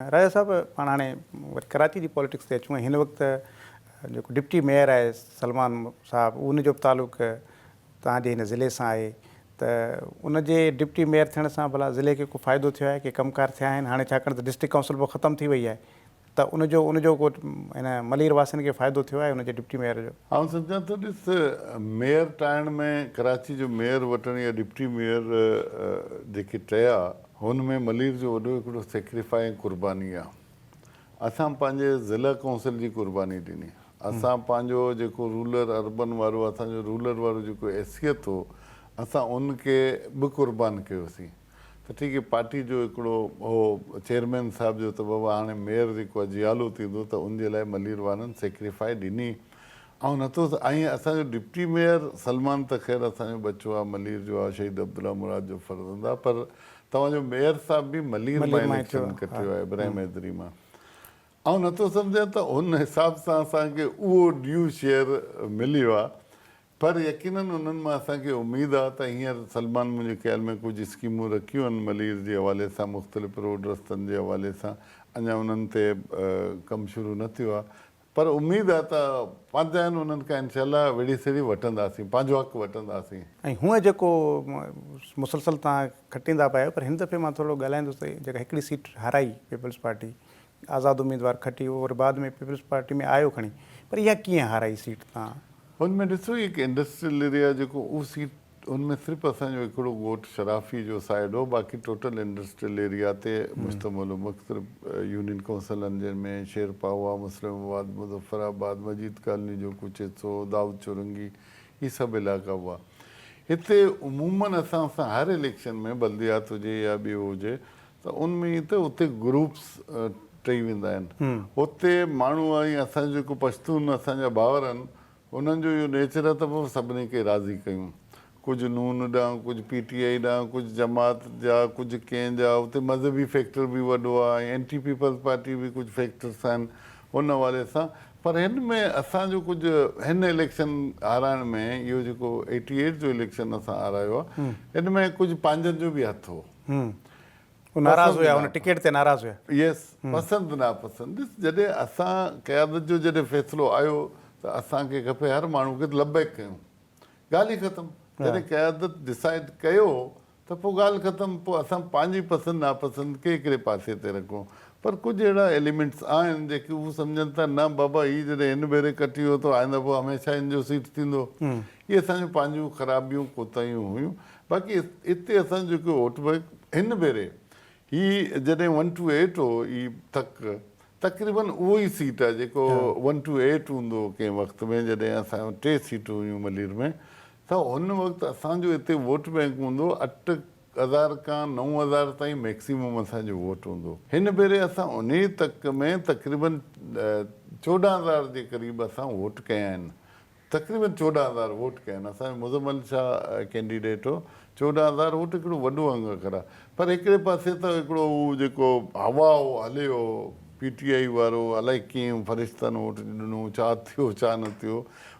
راجا صاحب پاڻ هاڻي وري ڪراچي جي پاليٽڪس تي اچون ۽ هن وقت جيڪو ڊپٽي ميئر آهي سلمان صاحب ان جو به تعلق توهان جي هن ضلعي سان آهي ته ان جي ڊپٽي ميئر ٿيڻ سان ڀلا ضلعي کي ڪو فائدو ٿيو آهي ڪي ڪم ڪار ٿيا آهن هاڻي ڇاڪاڻ ته ڊسٽرڪٽ ڪائونسل به ختم ٿي وئي آهي ته ان جو ان جو ڪو هن ملير واسين کي فائدو ٿيو آهي ان جي ڊپٽي ميئر جو؟ آئون سمجهان ٿو ڏس ميئر ٽاهڻ ۾ ڪراچي جو ميئر وٺڻ يا ڊپٽي ميئر جيڪي ٽهيا هن ۾ ملير جو وڏو هڪڙو سيڪريفائي ۽ قرباني آ. اسان پنهنجي ضلع ڪونسل جي قرباني ڏني. اسان پنهنجو جيڪو رولر اربن وارو اسان جو رولر وارو جيڪو حيثيت هو اسان ان کي به قربان ڪيوسين ته ٺيڪ هي پارٽي جو هڪڙو هو چيئرمين صاحب جو ته بابا هاڻي ميئر جيڪو آ جيالو ٿيندو ته ان جي لاء ملير وارن سيڪريفائي ڏني. آئون نٿو ۽ اسان جو ڊپٽي ميئر سلمان ته خير اسان جو ٻچو آ ملير جو آ شهيد عبدالله مراد جو فرزند آ پر توهان جو ميئر صاحب به ملير مان اليڪشن کٽيو آ ابراهيم حيدري مان آئون نٿو سمجهان ته ان حساب سان اسان کي اهو ڊيو شيئر مليو آ پر يقينن انهن مان اسان کي اميد آ ته هينئر سلمان منهنجي خيال ۾ ڪجهه اسڪيمون رکيون آهن ملير جي حوالي سان مختلف روڊ رستن جي حوالي سان اڃا انهن تي ڪم شروع نه ٿيو آ پر اميد آ ته پنهنجا آهن انهن کان انشاء الله وڙهي سڙهي وٺنداسين پنهنجو حق وٺنداسين. ۽ هونء جيڪو مسلسل توهان کٽيندا پيا آهيو پر هن دفعي مان ٿورڙو ڳالهائيندس ته جيڪا هڪڙي سيٽ هارائي پيپلز پارٽي آزاد اميدوار کٽي اهو وري بعد ۾ پيپلز پارٽي ۾ آيو کڻي پر اها ڪيئن هارائي سيٽ توهان؟ هن ۾ ڏسو هي هڪ انڊسٽريل ايريا جيڪو اهو سيٽ ان ۾ صرف اسان جو هڪڙو ڳوٺ شرافي جو سائيڊ هو باقي ٽوٽل انڊسٽريل ايريا تي مشتمل هو مختلف يونين ڪونسلن جن ۾ شير پاهوا، مسلم آباد، مظفر آباد، مجيد ڪالوني جو ڪجهه حصو، دائود چورنگي هي سڀ علائقا هئا. هتي عموماً اسان سان هر اليڪشن ۾ بلديات هجي يا ٻيو هجي ته ان ۾ ائين ته اتي گروپس ٺهي ويندا آهن اتي ماڻهو ۽ اسان جو جيڪو پشتون اسان جا ڀائر آهن انهن جو اهو نيچر آهي ته پوء سڀني کي راضي ڪيون. ڪجهه نون ڏانهن، ڪجهه پي ٽي آء ڏانهن، ڪجهه جماعت جا، ڪجهه ڪنهن جا، اتي مذهبي فيڪٽر به وڏو آهي ۽ اينٽي پيپلز پارٽي به ڪجهه فيڪٽرس آهن ان حوالي سان پر هن ۾ اسان جو ڪجهه هن اليڪشن هارائڻ ۾ اهو جيڪو ايٽي ايٽ جو اليڪشن اسان هارايو آهي ان ۾ ڪجهه پنهنجن جو به هٿ هو. هو ناراض هيا ان ٽڪيٽ تي ناراض هيا. يس پسند ناپسند ڏس جڏهن اسان قيادت جو جڏهن فيصلو آيو ته اسان کي کپي هر ماڻهو کي لبيڪ ڪيون ڳالهه ئي ختم جڏهن قيادت ڊسائيڊ ڪيو ته پوء ڳالهه ختم پوء اسان پنهنجي پسند ناپسند کي هڪڙي پاسي تي رکون پر ڪجهه اهڙا ايليمينٽس آهن جيڪي هو سمجهن ٿا نه بابا هي جڏهن هن ڀيري ڪٽي ويو ته آئنده پوء هميشه هن جو سيٽ ٿيندو اهي اسان جون پنهنجون خرابيون ڪوتاهيون هيون باقي اتي اسان جو جيڪو ووٽ بئنڪ هن ڀيري هي جڏهن ون ٽو ايٽ هو هي تڪ تقريبن اهو ئي سيٽ آهي جيڪو ون ٽو ايٽ هوندو هو ڪنهن وقت ۾ جڏهن اسان وٽ ٽي سيٽون هيون ملير ۾ ته هن وقت اسان جو اتي ووٽ بئنڪ هوندو هو 8000 کان 9000 تائين ميڪسيمم اسان جو ووٽ هوندو هو هن ڀيري اسان انهي تڪ ۾ تقريبن 14000 جي قريب اسان ووٽ ڪيا آهن تقريبن 14 هزار ووٽ ڪيا آهن اسان جو مزمل شاهه ڪينڊيڊيٽ هو 14 هزار ووٽ هڪڙو وڏو انگ اکر آهي پر هڪڙي پاسي ته هڪڙو هو جيڪو هوا هو هليو پي ٽي آئي وارو الائي ڪيئن فرشتن ووٽ ڏنو ڇا ٿيو ڇا نه ٿيو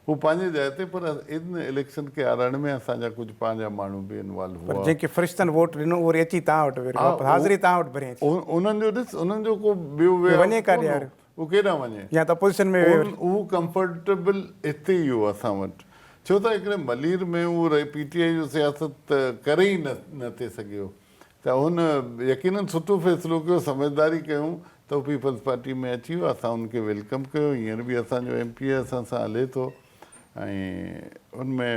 هو پنهنجي جاء تي پر ان اليڪشن کي هارائڻ ۾ اسان جا ڪجهه پنهنجا ماڻهو به انوالو پر هئا. جنهن کي فرشتن ووٽ ڏنو اهو وري اچي توهان وٽ وري واپس حاضري توهان وٽ ڀريائين اچي. انهن جو ڏس انهن جو ڪو ٻيو ويو وڃي ڪاڏي هاريو. هو ڪيڏانهن وڃي؟ يا ته اپوزيشن ۾ ويهي وري. هو ڪمفرٽيبل هتي ئي هو اسان وٽ. ڇو ته هڪڙي ملير ۾ هو رهي پي ٽي آء جو سياست ڪري ئي نه ٿي سگهيو ته هن يقينن سٺو فيصلو ڪيو سمجهداري ڪيون ته هو پيپلز پارٽي ۾ اچي ويو اسان هن کي welcome ڪيو هينئر به اسان جو ايم پي اي اسان سان هلي ٿو ۽ ان ۾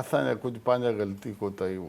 اسان جا ڪجهه پنهنجا غلطي ڪوتاهي هئا.